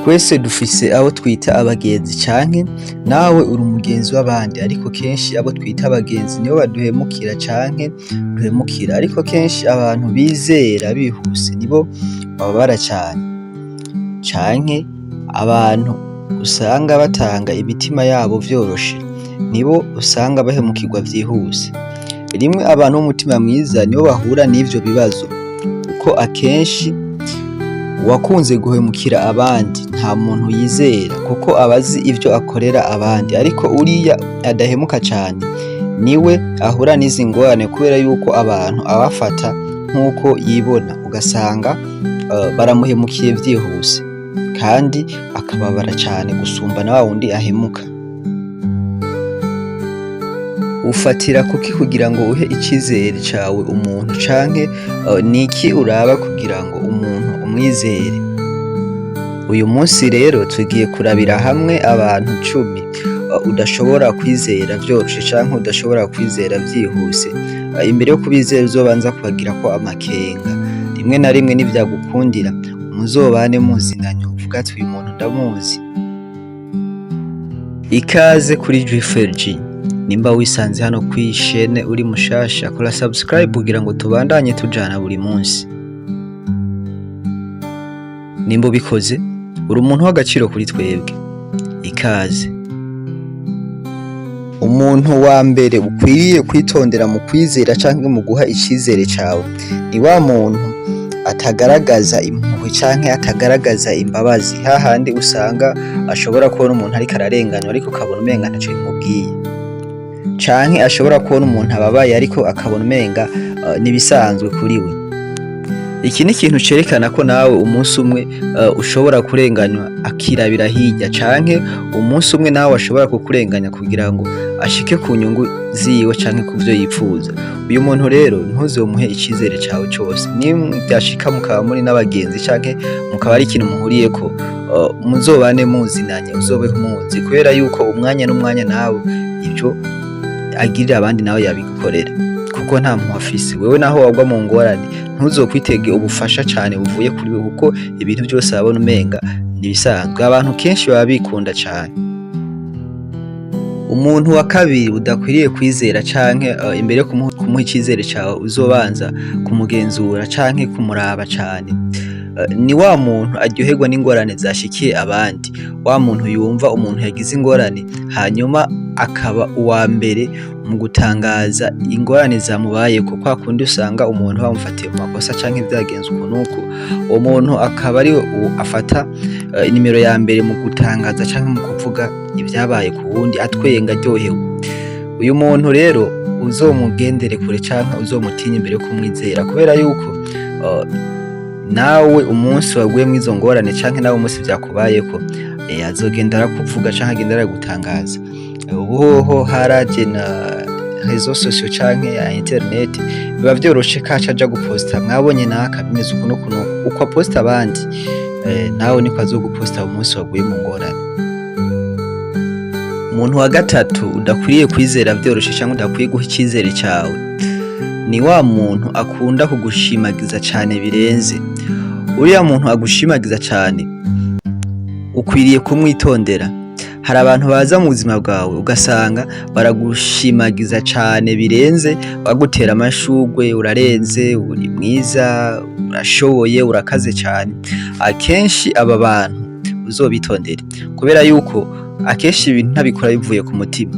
Twese dufise abo twita abagenzi canke nawe uri umugenzi w'abandi, ariko kenshi abo twita abagenzi nibo baduhemukira canke duhemukira, ariko kenshi abantu bizera bihuse nibo bababara cane, canke abantu usanga batanga imitima yabo vyoroshe nibo usanga bahemukirwa vyihuse. Rimwe abantu b'umutima mwiza nibo bahura n'ivyo bibazo, kuko akenshi uwakunze guhemukira abandi nta muntu yizera, kuko aba azi ivyo akorera abandi, ariko uriya adahemuka cane niwe ahura n'izi ngorane, kubera yuko abantu abafata nk'uko yibona, ugasanga baramuhemukiye vyihuse kandi akababara cane gusumba na wa wundi ahemuka. Ufatira kuki kugira ngo uhe icizere cawe umuntu, canke niki uraba kugira ngo umuntu umwizere? Uyu munsi rero tugiye kurabira hamwe abantu 10 udashobora kwizera vyoroshe canke udashobora kwizera vyihuse. Imbere yo kubizera uzobanza kubagirako amakenga. Rimwe na rimwe nivyagukundira muzobane muzinanye, uvuge ati uyu muntu ndamuzi. Ikaze kuri G. Nimba wisanze hano kuri chaîne uri mushasha, kora subscribe kugira ngo tubandanye tujana buri munsi. Nimba ubikoze, uri umuntu w'agaciro kuri twebwe. Ikaze. Umuntu wa mbere ukwiriye kwitondera mu kwizera canke mu guha icizere cawe ni wa muntu atagaragaza impuhwe canke atagaragaza imbabazi, hahandi usanga ashobora kubona umuntu ariko ararenganywa ariko ukabona umenga ntaco bimubwiye, canke ashobora kubona umuntu ababaye ariko akabona umenga nibisanzwe kuri we. Iki ni ikintu cerekana ko nawe umunsi umwe ushobora kurenganywa akirabira hirya, canke umunsi umwe nawe ashobora kukurenganya kugira ngo ashike ku nyungu ziwe canke kuvyo yipfuza. Uyu muntu rero ntuzomuhe icizere cawe cose. Nivyashika mukaba muri n'abagenzi canke mukaba ari ikintu muhuriyeko, muzobane muzinanye, uzobe umuzi, kubera yuko umwanya n'umwanya nawe ivyo agirira abandi nawe yabigukorera, kuko nta mpuhwe afise. Wewe naho wagwa mu ngorane, ntuzokwitege ubufasha cane buvuye kuri we, kuko ibintu vyose ababona umenga nibisanzwe. Abantu kenshi baba bikunda cane. Umuntu wa kabiri udakwiriye kwizera canke imbere yo kumuha icizere cawe uzobanza kumugenzura canke kumuraba cane, ni wa muntu aryoherwa n'ingorane zashikiye abandi, wa muntu yumva umuntu yagize ingorane hanyuma akaba uwa mbere mu gutangaza ingorane zamubayeko. Kwa kundi usanga umuntu bamufatiye mu makosa canke vyagenze uku n'uku, uwo muntu akaba ariwe afata inimero ya mbere mu gutangaza canke mu kuvuga ivyabaye ku wundi, atwenga aryohewe. Uyu muntu rero uzomugendere kure canke uzomutinye imbere yo kumwizera, kubera yuko nawe umunsi waguye mw'izo ngorane canke nawe umunsi vyakubayeko, azogenda arakuvuga canke agenda aragutangaza. Ubu hoho haraje na réseaux sociaux canke ya internet, biba vyoroshe ko aca aja guposta: "Mwabonye naka bimeze uku n'uku n'uku." Uko aposta abandi, nawe niko azoguposta umunsi waguye mu ngorane. Umuntu wa gatatu udakwiriye kwizera vyoroshe canke udakwiye guha icizere cawe ni wa muntu akunda kugushimagiza cane birenze. Uriya muntu agushimagiza cane ukwiriye kumwitondera. Hari abantu baza mu buzima bwawe ugasanga baragushimagiza cane birenze, bagutera amashurwe: "Urarenze, uri mwiza, urashoboye, urakaze cane." Akenshi aba bantu uzobitondere, kubera yuko akenshi ibintu ntabikora bivuye ku mutima.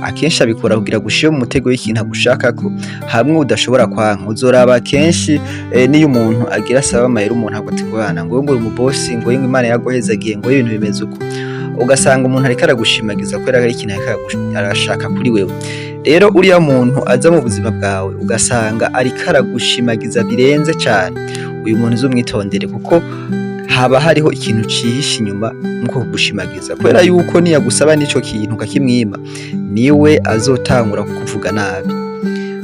Akenshi abikora kugira agushire mu mutego w'ikintu agushakako hamwe udashobora kwanka. Uzoraba kenshi niyo umuntu agira asaba amahera umuntu, avuga ati ngo bana ngo uri umubosi, ngo Imana yaraguhezagiye, ngo ibintu bimeze uko, ugasanga umuntu ariko aragushimagiza kubera ari ikintu ariko arashaka kuri wewe. Rero uriya muntu aza mu buzima bwawe ugasanga ariko aragushimagiza birenze cane, uyu muntu uzumwitondere, kuko haba hariho ikintu cihishe inyuma muko kugushimagiza, kubera yuko niyagusaba n'ico kintu ukakimwima, niwe azotangura kukuvuga nabi.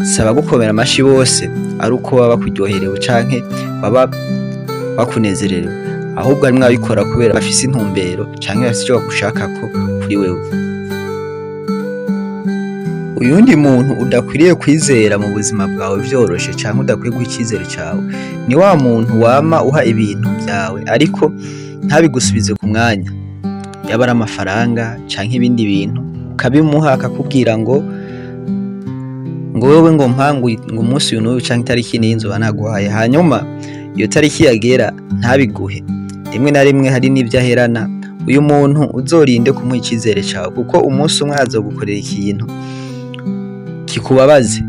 Saba gukomera amashi bose ari uko baba bakuryoherewe canke baba bakunezerewe, ahubwo harimwo ababikora kubera bafise intumbero canke bafise ico bagushakako kuri wewe. Uyundi muntu udakwiriye kwizera mu buzima bwawe vyoroshe canke udakwiye guha icizere cawe Ni wa muntu wama uha ibintu vyawe ariko ntabigusubize ku mwanya, yaba ari amafaranga canke ibindi bintu, ukabimuha akakubwira ngo wewe ngo mpa ngo umunsi uyu n'uyu canke itariki niyi nzoba naguhaye, hanyuma iyo tariki yagera ntabiguhe. Rimwe na rimwe hari n'ivyo aherana. Uyu muntu uzorinde kumuha icizere cawe, kuko umunsi umwe azogukorera ikintu kikubabaze,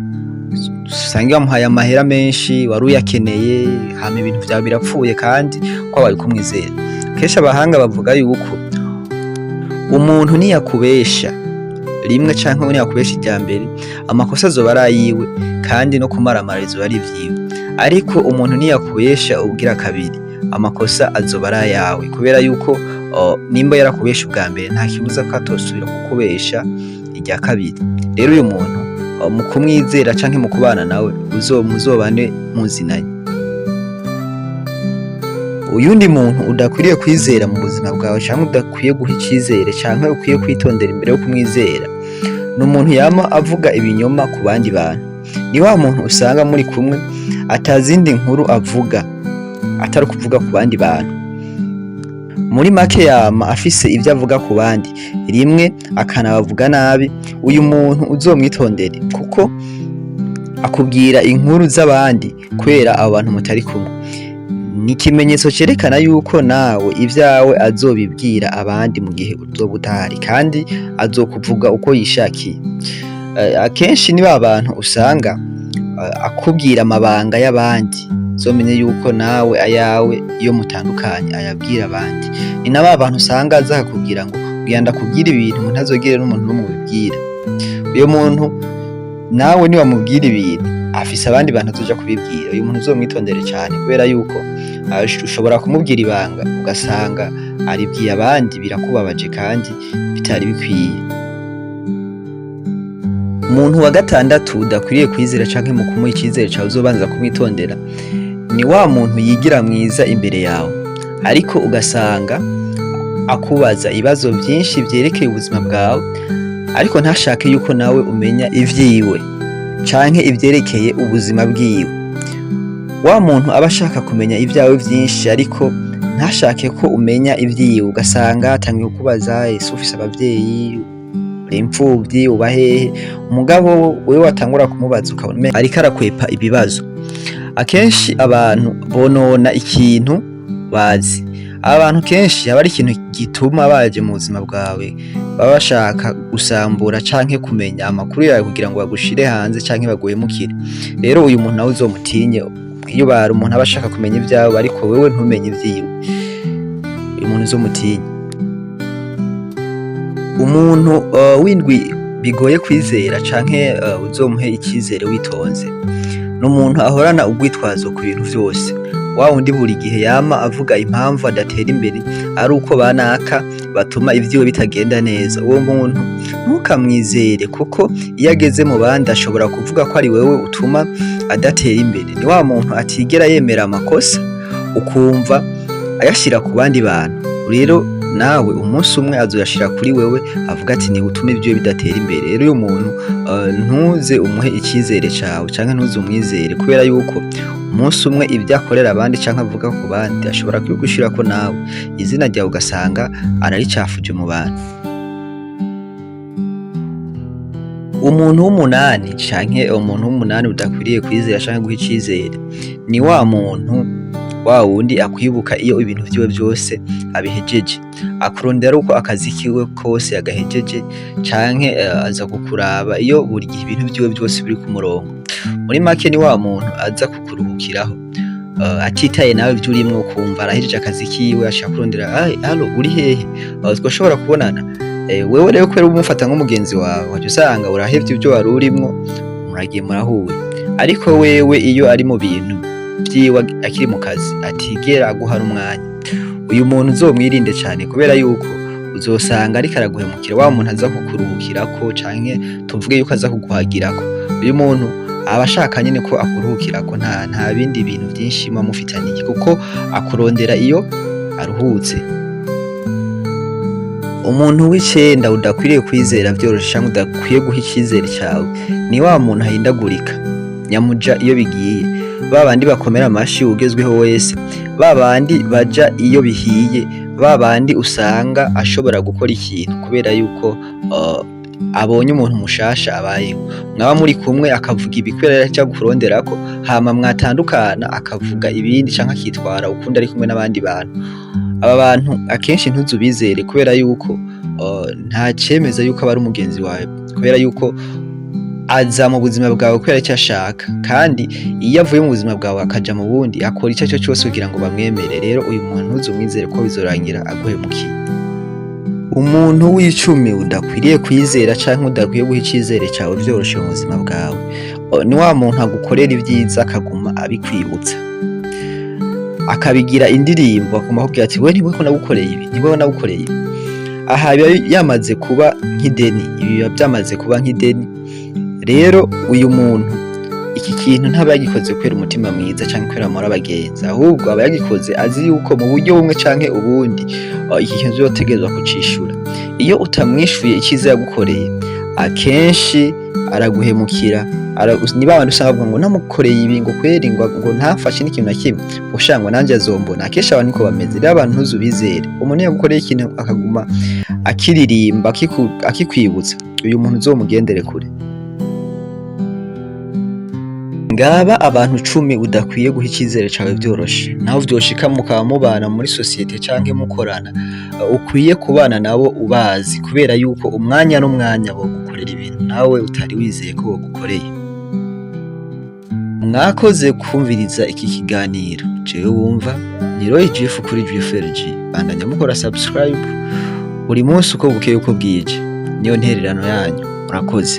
usange wamuhaye amahera menshi wari uyakeneye, hama ibintu vyawe birapfuye kandi ko wabaye kumwizera. Kenshi abahanga bavuga yuko umuntu niyakubesha rimwe canke niyakubesha irya mbere, amakosa azoba ari ayiwe kandi no kumaramara bizoba ari ivyiwe. Ariko umuntu niyakubesha ubugira kabiri, amakosa azoba ari ayawe, kubera yuko nimba yarakubesha ubwa mbere nta kibuza ko atosubira kukubesha irya kabiri. Rero uyu muntu mu kumwizera canke mu kubana nawe, muzobane muzinanye. Uyundi muntu udakwiriye kwizera mu buzima bwawe canke udakwiye guha icizere canke ukwiye kwitondera imbere yo kumwizera, ni umuntu yama avuga ibinyoma ku bandi bantu. Ni wa muntu usanga muri kumwe atazindi nkuru avuga atari ukuvuga ku bandi bantu. Muri make yama afise ivyo avuga ku bandi, rimwe akanabavuga nabi. Uyu muntu uzomwitondere, kuko akubwira inkuru z'abandi kubera abo bantu mutari kumwe. Ni ikimenyetso cerekana yuko nawe ivyawe azobibwira abandi mu gihe uzoba udahari, kandi azokuvuga uko yishakiye. Akenshi ni ba bantu usanga akubwira amabanga y'abandi, uzomenye yuko nawe ayawe iyo mutandukanye ayabwira abandi. Ni na ba bantu usanga aza akakubwira ngo ngira ndakubwira ibintu ngo ntazogire n'umuntu n'umwe ubibwira. Uyo muntu nawe niwamubwira ibintu afise abandi bantu azoja kubibwira. Uyu muntu uzomwitondere cane, kubera yuko ushobora kumubwira ibanga ugasanga aribwiye abandi, birakubabaje kandi bitari bikwiye. Umuntu wa gatandatu udakwiriye kwizera canke mu kumuha icizere cawe uzobanza kumwitondera, ni wa muntu yigira mwiza imbere yawe, ariko ugasanga akubaza ibibazo vyinshi vyerekeye ubuzima bwawe, ariko ntashake yuko nawe umenya ivyiwe canke ivyerekeye ubuzima bwiwe. Wa muntu aba ashaka kumenya ivyawe vyinshi ariko ntashake ko umenya ivyiwe, ugasanga atangiye kukubaza: ese ufise abavyeyi, uri imfuvyi, uba hehe? Umugabo wewe watangura kumubaza ukabona ariko arakwepa ibibazo. Akenshi abantu bonona ikintu bazi. Aba bantu kenshi haba ari ikintu gituma baje mu buzima bwawe, baba bashaka gusambura canke kumenya amakuru yawe kugira ngo bagushire hanze canke baguhemukire. Rero uyu muntu nawe uzomutinye, iyo bari umuntu aba ashaka kumenya ivyawe ariko wewe ntumenye ivyiwe, uyu muntu uzomutinye. Umuntu w'indwi bigoye kwizera canke uzomuhe icizere witonze, ni umuntu ahorana urwitwazo ku bintu vyose. Wa wundi buri gihe yama avuga impamvu adatera imbere ari uko banaka batuma ivyiwe bitagenda neza. Uwo muntu ntukamwizere, kuko iyo ageze mu bandi ashobora kuvuga ko ari wewe utuma adatera imbere. Ni wa muntu atigera yemera amakosa, ukumva ayashira ku bandi bantu. Rero nawe umunsi umwe azoyashira kuri wewe, avuga ati niwe utuma ivyiwe bidatera imbere. Rero uyu muntu ntuze umuhe icizere cawe canke ntuze umwizere, kubera yuko umunsi umwe ivyo akorera abandi canke avuga ku bandi ashobora kubigushirako nawe, izina ryawe ugasanga araricafuje mu bantu. Umuntu w'umunani canke umuntu w'umunani udakwiriye kwizera canke guha icizere, ni wa muntu wa wundi akwibuka iyo ibintu vyiwe vyose abihejeje. Akurondera uko akazi kiwe kose yagahejeje, canke aza kukuraba iyo buri gihe ibintu vyiwe vyose biri ku murongo. Muri make ni wa muntu aza kukuruhukiraho, atitaye nawe ivyo urimwo, ukumva arahejeje akazi kiwe ashaka kurondera: allo, uri hehe, twoshobora kubonana? Wewe rero kubera umufata nk'umugenzi wawe, waca usanga urahevye ivyo wari urimwo, muragiye murahuye. Ariko wewe iyo ari mu bintu vyiwe akiri mu kazi atigera aguha n'umwanya. Uyu muntu uzomwirinde cane, kubera yuko uzosanga ariko araguhemukira. Wa muntu aza kukuruhukirako canke tuvuge yuko aza kuguhagirako, uyu muntu aba ashaka nyene ko akuruhukirako, nta bindi bintu vyinshi muba mufitaniye, kuko akurondera iyo aruhutse. Umuntu w'icenda udakwiriye kwizera vyoroshe canke udakwiye guha icizere cawe, ni wa muntu ahindagurika nyamuja iyo bigiye. Ba bandi bakomera amashi uwugezweho wese, ba bandi baja iyo bihiye, ba bandi usanga ashobora gukora ikintu kubera yuko abonye umuntu mushasha abayeho. Mwaba muri kumwe akavuga ibi kubera yaja kuronderako, hama mwatandukana akavuga ibindi canke akitwara ukundi ari kumwe n'abandi bantu. Aba bantu akenshi ntuzubizere kubera yuko nta cemeza yuko aba ari umugenzi wawe, kubera yuko aza mu buzima bwawe kubera icyo ashaka, kandi iyo avuye mu buzima bwawe akaja mu bundi akora ico arico cose kugira ngo bamwemere. Rero uyu muntu ntuzumwizere ko bizorangira aguhemukiye. Umuntu w'icumi udakwiriye kwizera canke udakwiye guha icizere cawe vyoroshe mu buzima bwawe, ni wa muntu agukorera ivyiza akaguma abikwibutsa, akabigira indirimbo, akaguma akubwira ati: "We ntiwe ko nagukoreye ibi, ntiwewe nagukoreye ibi." Aha biba yamaze kuba nk'ideni, ibi biba vyamaze kuba nk'ideni. Rero uyu muntu iki kintu ntaba yagikoze kubera umutima mwiza canke kubera amahoro abagenzi, ahubwo aba yagikoze azi yuko mu buryo bumwe canke ubundi iki kintu uzotegerezwa kucishura. Iyo utamwishuye iciza yagukoreye, akenshi araguhemukira. Ni babandi usanga bavuga ngo namukoreye ibi, ngo kweri ngo ntamfashe n'ikintu na kimwe, usha ngo nanje azombona. Akenshi abantu niko bameze. Rero abantu ntuzubizere. Umuntu iyo yagukoreye ikintu akaguma akiririmba, akikwibutsa, uyu muntu uzomugendere kure. Ngaba abantu 10 udakwiye guha icizere cawe vyoroshe, naho vyoshika mukaba mubana muri sosiyete canke mukorana, ukwiye kubana nabo ubazi, kubera yuko umwanya n'umwanya bogukorera ibintu nawe utari wizeye ko bogukoreye. Mwakoze kumviriza iki kiganiro. Jewe wumva ni Roy Jeff kuri GFRG. Bandanya mukora subscribe buri munsi uko bukeye uko bwije, niyo ntererano yanyu. Murakoze.